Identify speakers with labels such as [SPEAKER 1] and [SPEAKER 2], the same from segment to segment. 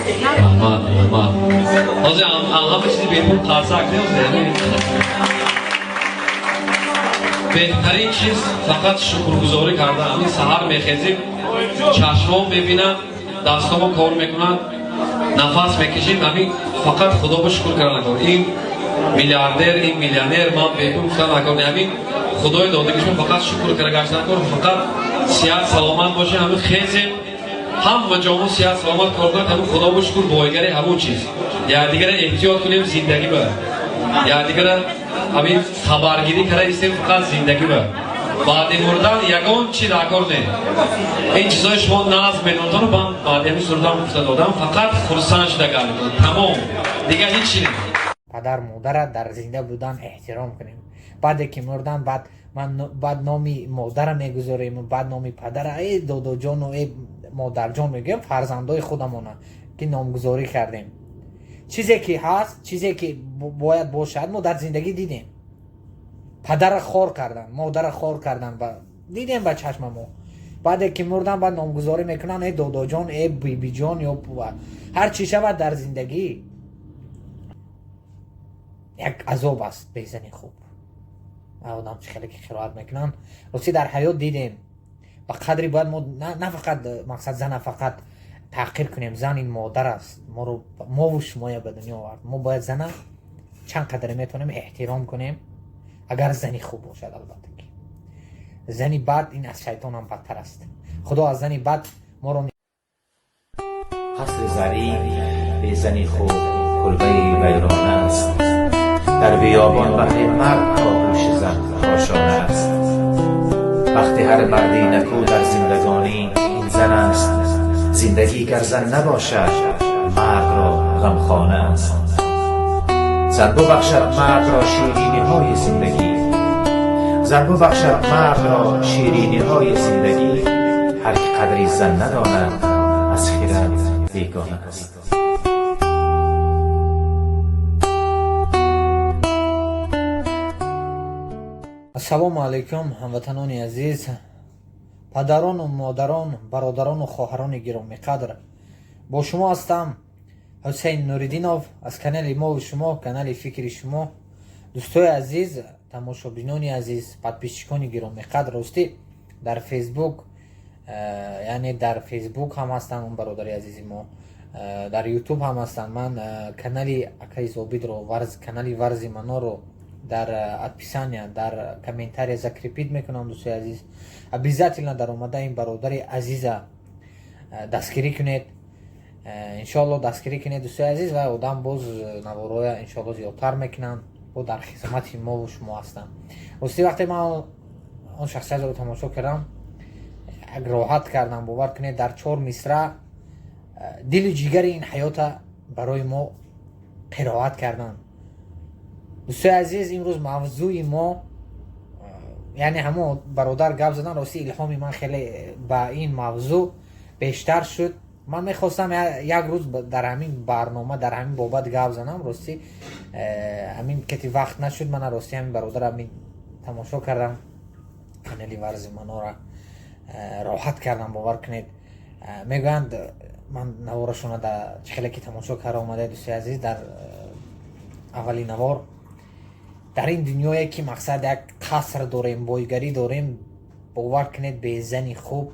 [SPEAKER 1] Раҳмат, раҳмат. Ҳозир ҳама чизи бепул қарсак не. Беҳтарин чиз фақат шукргузорӣ кардан. Ҳамин саҳар мехезим, чашмон мебинад, дастомо кор мекунад, нафас мекашим, ҳамин фақат Худо шукр кардан накор. Ин миллиардер, ин миллионер, ман бепул гуфтан накор. Ҳамин Худои додагишон фақат шукр карда гаштан накор, фақат сиҳат саломат бошем, ҳамин хезем, ҳама ҷомо сиҳат саломат кор кунад, ҳамин Худо шукр бойгари ҳамон чиз. Якдигара эҳтиёт кунем зиндагӣ ба. Якдигара ҳамин хабаргирӣ карда истем фақат зиндагӣ ба. Баъди мурдан ягон чи дар кор не. Ин чизҳои шумо назм медонтону ман баъди ҳамин сурудам гуфта додам, фақат хурсанд шуда гардитон. Тамом. Дигар ҳеҷ чи не.
[SPEAKER 2] Падар модара дар зинда будан эҳтиром кунем. Баъде ки мурдан, баъд баъд номи модара мегузорем, баъд номи падара, э додоҷону э модарҷон мегӯем фарзандои худамона ки номгузорӣ кардем. Чизе ки ҳаст, чизе ки бояд бошад, мо дар зиндагӣ дидем. Падара хор кардан, модара хор кардан, дидем ба чашма мо. Баъде ки мурдан, баъд номгузорӣ мекунанд, э додоҷон, э бибиҷон ё ҳар чӣ шавад. Дар зиндагӣ як азоб аст безани хуб. Одам чӣ хеле ки қироат мекунанд. Ростӣ, дар ҳаёт дидем, ба қадри бояд мо на фақат мақсад зана фақат таҳқир кунем. Зан ин модар аст, моро, мову шумоя ба дунё овард. Мо бояд зана чанд қадре метавонем эҳтиром кунем, агар зани хуб бошад, албатта ки зани бад ин аз шайтонам бадтар аст. Худо аз зани бад моро
[SPEAKER 3] Қасри зарин безани хуб кулбаи вайрона аст. Дар биёбон баҳри мард оғӯши зан кошона аст. Вақти ҳар марди накӯ дар зиндагонӣ ин зан аст. Зиндагӣ гар зан набошад, мардро ғамхона аст. Зан бубахшад мардро шириниҳои зиндагӣ, зан бубахшад мардро шириниҳои зиндагӣ. Ҳар ки қадри зан надонад, аз хирад бегона аст.
[SPEAKER 2] Ассалому алайкум, ҳамватанони азиз, падарону модарон, бародарону хоҳарони гиромиқадр. Бо шумо ҳастам Ҳусейн Нуриддинов аз канали мову шумо, канали фикри шумо. Дӯстои азиз, тамошобинони азиз, подписчикони гиромиқадр, ростӣ дар Фейсбук, яъне дар Фейсбук ҳам ҳастанд он бародари азизи мо, дар Ютуб ҳам ҳастанд. Ман канали акаи Зобидро, канали Варзи Маноро дар описания, дар комментария закрепить мекунам. Дӯстои азиз, обязательно даромада ин бародари азиза дастгирӣ кунед, иншоалло дастгирӣ кунед, дӯстои азиз. Ва одам боз навороя иншоалло зиёдтар мекунанд, бо дар хизмати мову шумо ҳастанд. Ростӣ, вақте ман он шахсиятро тамошо кардам, як роҳат кардам. Бовар кунед, дар чор мисра дилу ҷигари ин ҳаёта барои мо қироат карданд. Дӯстои азиз, имрӯз мавзӯи мо, яъне ҳамон бародар гап задан, ростӣ илҳоми ман хеле ба ин мавзӯъ бештар шуд. Ман мехостам як рӯз дар ҳамин барнома, дар ҳамин бобат гап занам. Ростӣ, ҳамин кати вақт нашуд. Мана, ростӣ, ҳамин бародар ҳамин тамошо кардам канали Варзи Манора, роҳат кардам. Бовар кунед, мегӯянд, ман наворашона да чӣ хеле ки тамошо карда омада, дӯстои азиз, дар аввали навор, дар ин дунёе ки мақсад як қаср дорем, бойгарӣ дорем, бовар кунед, безани хуб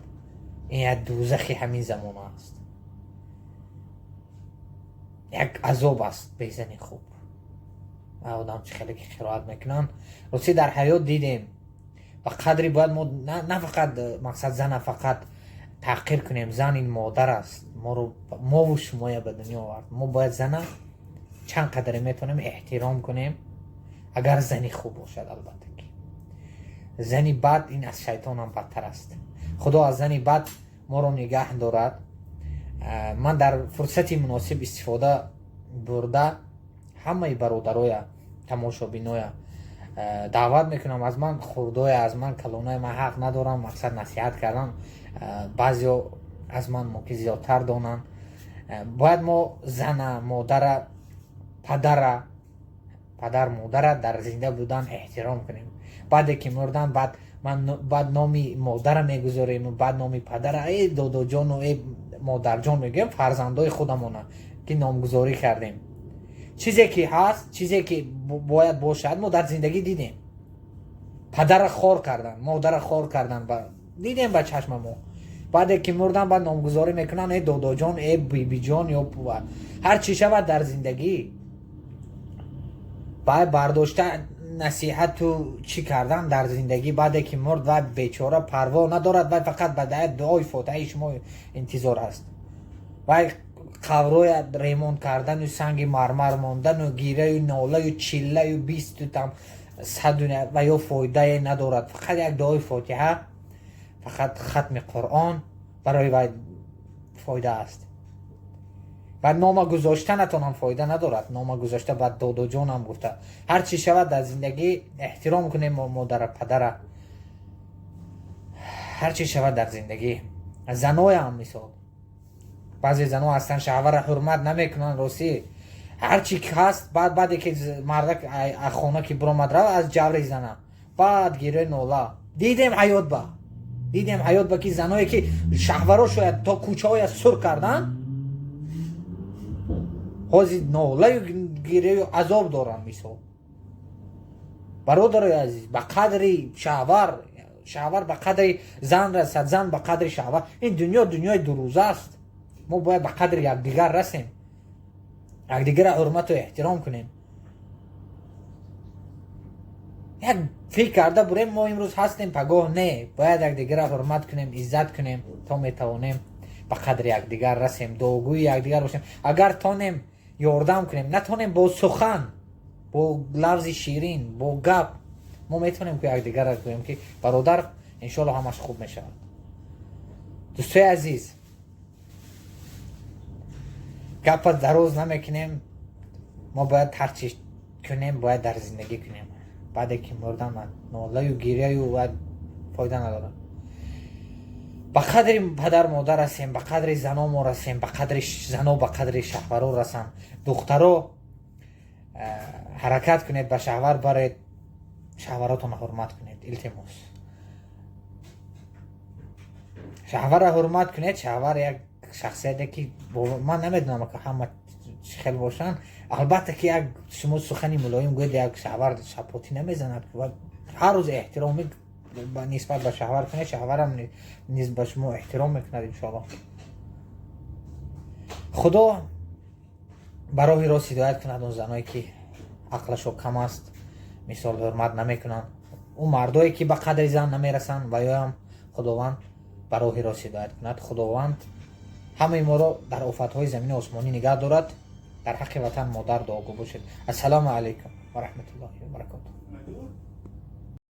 [SPEAKER 2] ин як дӯзахи ҳамин замона аст, як азоб аст безани хуб. Одам чӣ хеле ки қироат мекунанд. Ростӣ, дар ҳаёт дидем, ба қадри бояд мо на фақат мақсад зана фақат таҳқир кунем. Зан ин модар аст, моро, мову шумоя ба дунё овард. Мо бояд зана чанд қадре метавонем эҳтиром кунем, агар зани хуб бошад, албатта ки зани бад ин аз шайтонам бадтар аст. Худо аз зани бад моро нигаҳ дорад. Ман дар фурсати муносиб истифода бурда ҳамаи бародароя, тамошобиноя даъват мекунам. Аз ман хурдоя, аз ман калоная, ман ҳақ надорам мақсад насиҳат кардан. Баъзео аз ман мумкин зиёдтар донанд. Бояд мо зана, модара, падара, падар модара дар зинда будан эҳтиром кунем. Баъде ки мурдан, баъд баъд номи модара мегузорем, баъд номи падара, э додоҷону э Модарҷон мегӯем фарзандои худамона, ки номгузорӣ кардем. Чизе ки ҳаст, чизе ки бояд бошад, мо дар зиндагӣ дидем. Падара хор кардан, модара хор кардан ва дидем ба чашма мо. Баъде ки мурдан, баъд номгузорӣ мекунанд: э додоҷон, э бибиҷон ё ҳар чӣ шавад дар зиндагӣ. Баъд бардошта насиҳату чӣ кардан дар зиндагӣ, баъде ки мурд, вай бечора парво надорад, вай фақат ба дуои фотиҳаи шумо интизор аст. Вай қаброя ремонт кардану санги мармар мондану гираю нолаю чиллаю бисту там саду ва ё фоидае надорад. Фақат як дуои фотиҳа, фақат хатми Қуръон барои вай фоида аст. Ва нома гузоштанатон ҳам фоида надорад. Нома гузошта, ба додоҷонам гуфта, ҳар чӣ шавад дар зиндагӣ, эҳтиром кунем модара, падара, ҳар чӣ шавад дар зиндагӣ. Заноям, мисол, баъзе зано ҳастанд, шавҳара ҳурмат намекунанд. Ростӣ, ҳар чӣ ҳаст, баъд баъде ки мардак хона ки биромад, рав, аз ҷаври зана баъд гирӯи нола. Дидем ҳаёт ба, дидем ҳаёт ба, ки заное ки шаҳваро шояд то кӯчаҳоя сур карданд, ҳозир нолаю гирёю азоб доранд. Мисол, бародарои азиз, ба қадри шавҳар, шавҳар ба қадри зан расад, зан ба қадри шавҳар. Ин дунё дунёи дурӯза аст. Мо бояд ба қадри якдигар расем, якдигарро ҳурмату эҳтиром кунем. Як фикр карда бурем: мо имрӯз ҳастем, пагоҳ не. Бояд якдигарро ҳурмат кунем, иззат кунем, то метавонем ба қадри якдигар расем, дуогӯи якдигар бошем. Агар тонем, ёрдам кунем, натонем, бо сухан, бо лафзи ширин, бо гап мо метавонем ки якдигарро гӯем, ки бародар, иншоалло ҳамаш хуб мешавад. Дӯстои азиз, гапа дароз намекунем. Мо бояд ҳар чӣ кунем, бояд дар зиндагӣ кунем. Баъде ки мурдан, нолаю гиряю фоида надорад. Ба қадри падар модар расем, ба қадри зано мо расем, ба қадри зано, ба қадри шаҳваро расанд. Духтаро, ҳаракат кунед, ба шаҳвар баред, шаҳваротонро ҳурмат кунед, илтимос, шаҳварро ҳурмат кунед. Шаҳвар як шахсияте ки ман намедонам, ҳама хел бошанд. Албатта ки як шумо сухани мулоим гӯед, як шаҳвар шапотӣ намезанад. Ҳар рӯз эҳтиромӣ нисбат ба шаҳвар кунед, шаҳварам низ ба шумо эҳтиром мекунад, иншоалло. Худо ба роҳи рост ҳидоят кунад он заное ки ақлашо кам аст, мисол, ҳурмат намекунанд, он мардое ки ба қадри зан намерасанд, ва ёам Худованд ба роҳи рост ҳидоят кунад. Худованд ҳамаи моро дар офатҳои замини осмонӣ нигаҳ дорад. Дар ҳаққи ватан модар дуогӯ бошед. Ассалому алайкум ва раҳматуллоҳи ва баракотуҳ.